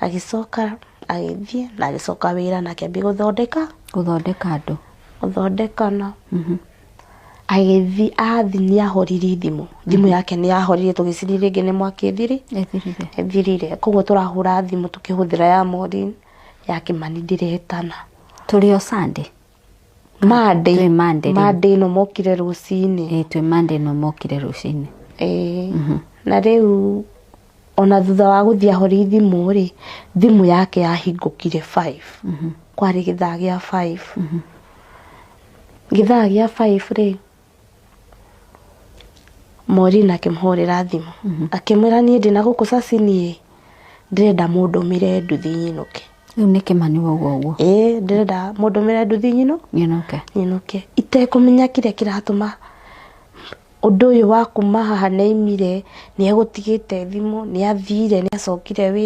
Agĩcoka agĩthiĩ na agĩcoka wĩra na akĩambia gũthondeka. Gũthondeka andũ. Gũthondekana. Agĩthiĩ athiĩ nĩ ahoririe thimũ, thimũ yake nĩ yahorire, tũgĩciria rĩngĩ nĩ mwaki ĩthiri. Ĩthirire. Ĩthirire. Koguo tũrahũra thimũ tũkĩhũthĩra ya Maureen, ya Kĩmani ndĩretana. Tũrĩ o Sunday. Monday. Twĩ Monday rĩu. Monday ĩno mokire rũcinĩ. Ĩĩ, twĩ Monday ĩno mokire rũcinĩ. Ĩĩ, na rĩu ona thutha wa gũthiĩ ahoria thimũ rĩ, thimũ yake yahingũkire 5, kwarĩ gĩthaa gĩa 5. Gĩthaa gĩa 5 rĩ, Maureen akĩmũhũrĩra thimũ akĩmwĩra, "Niĩ ndĩna gũkũ Sasini, ndĩrenda mũndũmĩre nduthi nyinũke." Rĩu nĩ Kĩmani ũguo ũguo. Ĩĩ, "Ndĩrenda mũndũmĩre nduthi nyinũke." Nyinũke, itekũmenya kĩrĩa kĩratũma ũndũ ũyũ wa kuma haha. Nĩaimire, nĩ egũtigĩte thimũ, nĩ athire, nĩ acokire wĩra.